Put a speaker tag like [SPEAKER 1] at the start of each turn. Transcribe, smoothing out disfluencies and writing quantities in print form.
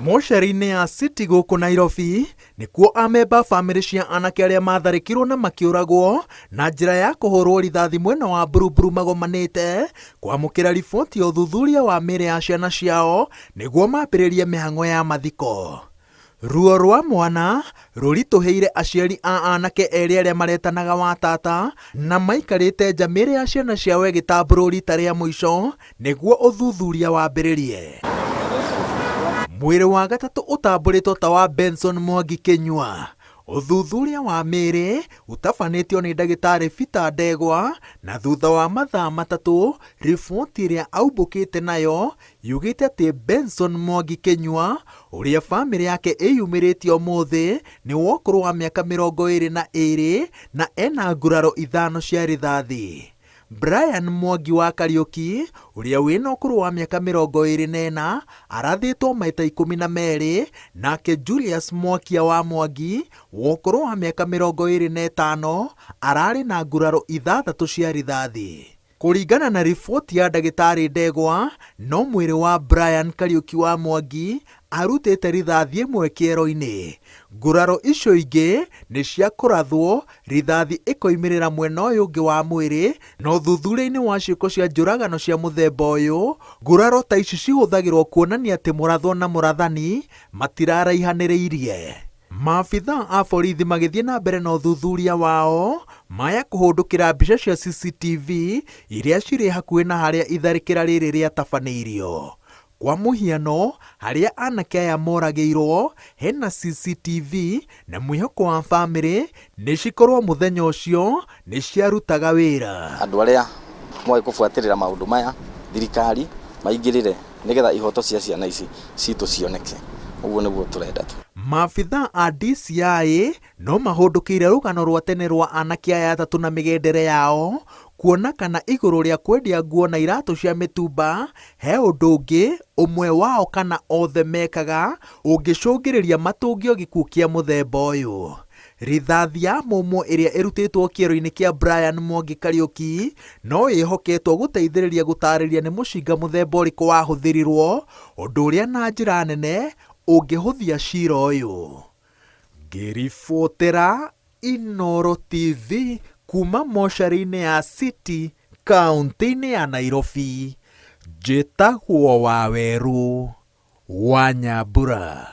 [SPEAKER 1] Mocarĩ-inĩ ya City gũkũ Nairobi, nĩkuo amemba a bamĩrĩ cia anake arĩa matharĩkĩirwo na makĩũragwo na njĩra ya kũhũrwo rithathi mwena wa Buruburu magomanĩte kwamũkĩra riboti ya ũthuthuria wa mĩĩrĩ ya ciana ciao nĩguo mambĩrĩrie mĩhang'o ya mathiko. Ruo rwa mwana rũritũhĩire aciari a anake erĩ arĩa maretanaga wa tata na maikarĩte nja mĩĩrĩ ya ciana ciao ĩgĩtambũrwo rita rĩa mũico nĩguo ũthuthuria wambĩrĩrie. Mwĩrĩ wa gatatũ ũtambũrĩtwo ta wa Benson Mwangi Kĩnyua. Ũthuthuria wa mĩĩrĩ ũtabanĩtio nĩ ndagĩtarĩ Peter Ndegwa na thutha wa mathaa matatũ riboti ĩrĩa aumbũkĩte nayo yugĩte atĩ Benson Mwangi Kĩnyua ũrĩa bamĩrĩ yake ĩyumĩrĩtie ũmũthĩ nĩ wa ũkũrũ wa mĩaka 22 na ena nguraro ithano cia rithathi. Brian Mwangi wa Kariũki ũrĩa wĩna ũkũrũ wa mĩaka 24 arathĩtwo maita 12 nake Julius Mwakia wa Mwangi wa ũkũrũ wa mĩaka 25 ararĩ na nguraro ithathatũ cia rithathi. Kũringana na riboti ya ndagĩtarĩ Ndegwa, no mwĩrĩ wa Brian Kariũki wa Mwangi arutĩte rithathi ĩmwe kĩero-inĩ. Nguraro icio ingĩ nĩ cia kũrathwo, rithathi ĩkoimĩrĩra mwena ũyũ ũngĩ wa mwĩrĩ, na ũthuthuria-inĩ wa ciĩko cia njũragano cia mũthemba ũyũ, nguraro ta ici cihũthagĩrwo kuonania atĩ mũrathwo na mũrathani matiraraihanĩrĩirie. Maabithaa a borithi magĩthiĩ na mbere na ũthuthuria wao, maya kũhũndũkĩra mbica cia CCTV iria cirĩ hakuhĩ na harĩa itharĩkĩra rĩrĩ rĩatabanĩirio. Kwa mũhiano, harĩa anake aya moragĩirwo hena CCTV na mwĩhoko wa bamĩrĩ nĩ cikorwo mũthenya ũcio nĩ ciarutaga wĩra.
[SPEAKER 2] Andũ arĩa moĩ kũbuatĩrĩra maũndũ maya, thirikari, maingĩrĩre nĩgetha ihoto cia ciana ici citũ cioneke. Ũguo nĩguo tũrenda tu.
[SPEAKER 1] Maabithaa a DCI no mahũndũkĩire rũgano rwa tene rwa anake aya atatũ na mĩgendere yao, kuona kana igũrũ rĩa kwendia nguo na iratũ cia mĩtumba, he ũndũ ũngĩ ũmwe wao kana othe mekaga ũngĩcũngĩrĩria matũngio gĩkuũ kĩa mũthemba ũyũ. Rithathi ya mũmũ ĩrĩa ĩrutĩtwo kĩero-inĩ kĩa Brian Mwangi Kariũki no ĩhoketwo gũteithĩrĩria gũtarĩria nĩ mũcinga mũthemba ũrĩkũ wahũthĩrirwo, ũndũ ũrĩa na njĩra nene ũngĩhũthia cira ũyũ. Ngĩribotera Inooro TV kuma mocarĩ-inĩ ya City kaũntĩ-inĩ ya Nairobi, njĩtagwo Wawerũ wa Nyambura.